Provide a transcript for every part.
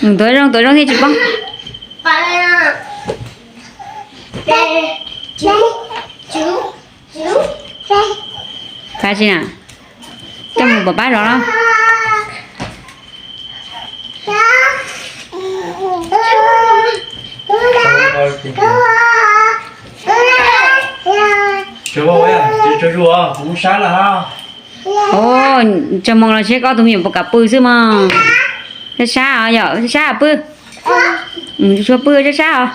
Tuav zoo, tuav zoo thiaj tsis poob. Fav tsi na, coj mus pov pab zov los. Tsaug moos los seb koj tus me nyuam puas kam pw xwb mog. Sab sab os yom, sab sab pw. Tsuas pw sab sab os.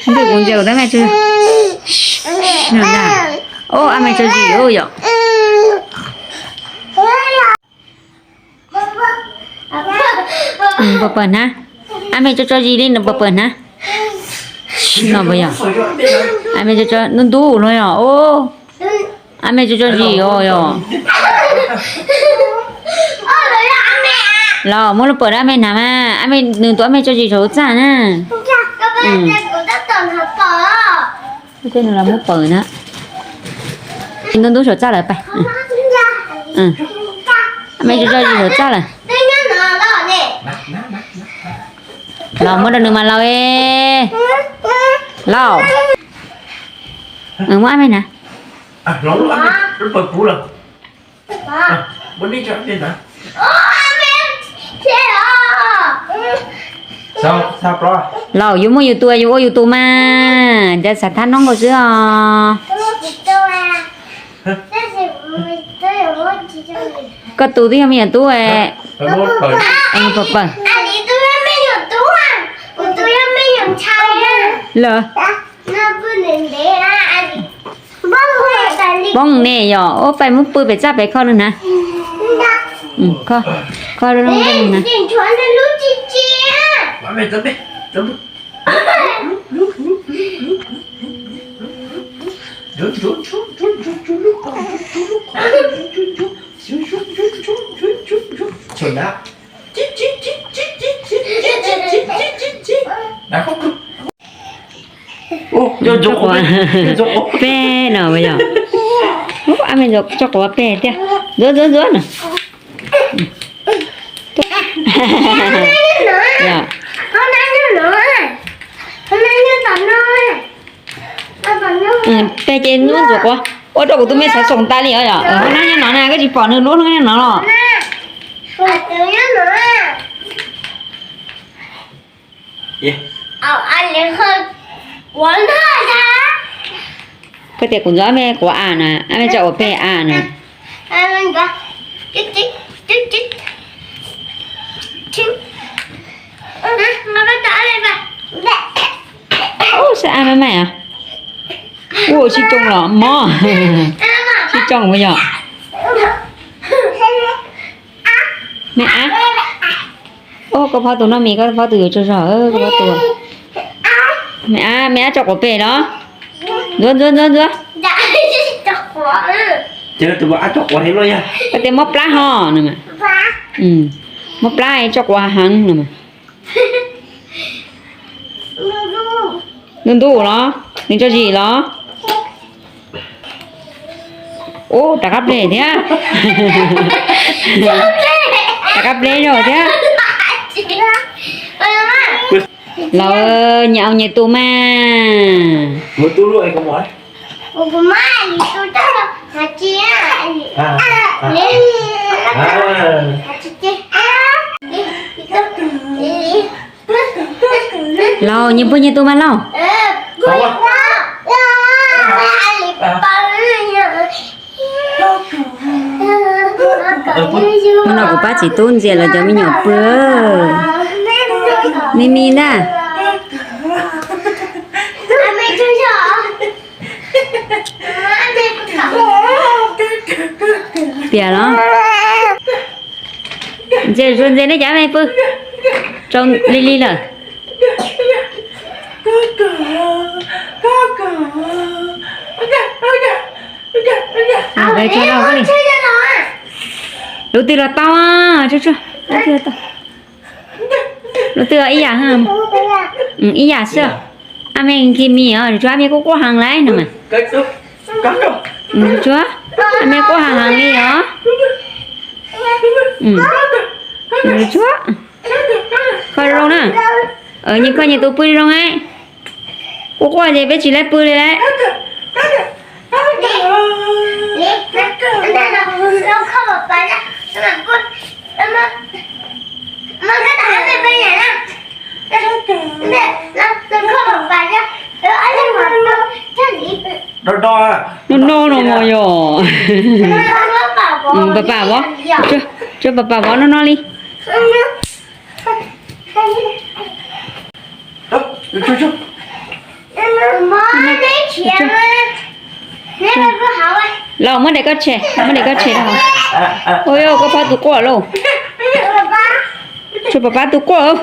Ntawm kuv ncaws tab me tso, o, ab me tso zis yom. Pawg pawg hnav, ab me tso tso zis li no pawg pawg hnav. No puas yog? Ab me tso tso ntub ntub los yog, o, ab me tso tso zis os yog. Los muab lub pawg rau ab me hnav mas, ab me, nws tus ab me tso zis saum lub txaj na. Nws los muab pawg na. Ntub ntub saum txaj lawm pais. Ab me tso tso zis saum txaj lawm. Los muab rau nws mas laus e. Laus. Muab ab me na. Laus, yus muaj yus tus yus ua yus tus mas, cov xav thab noob nkaus xwb os. Koj tus twb yog me nyuam tub. Pawg pawg. Lawm. Poob ne yom, ua pais muab pw pem txaj pem kho nws na. Kho, kho rau nws na. Peb no yog, ab me tso quav pem thiab, ntxuav ntxuav ntxuav no. Pem ces ntxuav ntxuav quav, ua rau kuv tus me xav xoom tas li os yom. Hoob nab nyob no na, koj tsis pom nws lub hlwb nyob no los? Koj tias kuv ntxuav ab me quav a na, ab me tso quav pem a na. Ub, saib ab me maim os. Ua sib tsoo los mog. Sib tsoo puas yog? Me ab. Ub, koj phob tus noj mis, koj phob tus yuav tsaug zog, koj phob tus. Me ab, me ab tso quav pem los. Ntxuav ntxuav ntxuav ntxuav. Koj tias mob plab ho no mas. Mob plab tso quav heev no mas. Ntuj ntuj los, nws tso zis los. Ub, rov qab pleb thiab. Rov qab pleb zog thiab. Los nyias ua nyias tus mas. Lauj, nyias pw nyias tus mas lauj. Hnub no kuv pab txiv tub ntxias lawv cov me nyuam pw. Me me na. Piam los. Ntxias zuag ntxias nej cov me pw. Tsau li li lawm. Lub twg los tau, lub twg los tau. Lub twg ib yam, ib yam xwb. Ab me nki mi os, tsuav ab me quaj quaj heev lawm no mas. Tsuav, ab me quaj heev heev li os. Tsuav, koj zoo na. Nyias koj nyias tus pw zoo na. Quaj quaj ces peb tsis laib pw li lawm. No no no mas yog. Pam pam vov, tsuav pam pam vov no no li. Los muab daim koj tshem, muab daim koj tshem rau hauv. Ua yog koj pab tus quaj lauj. Tsuav pab pab tus quaj.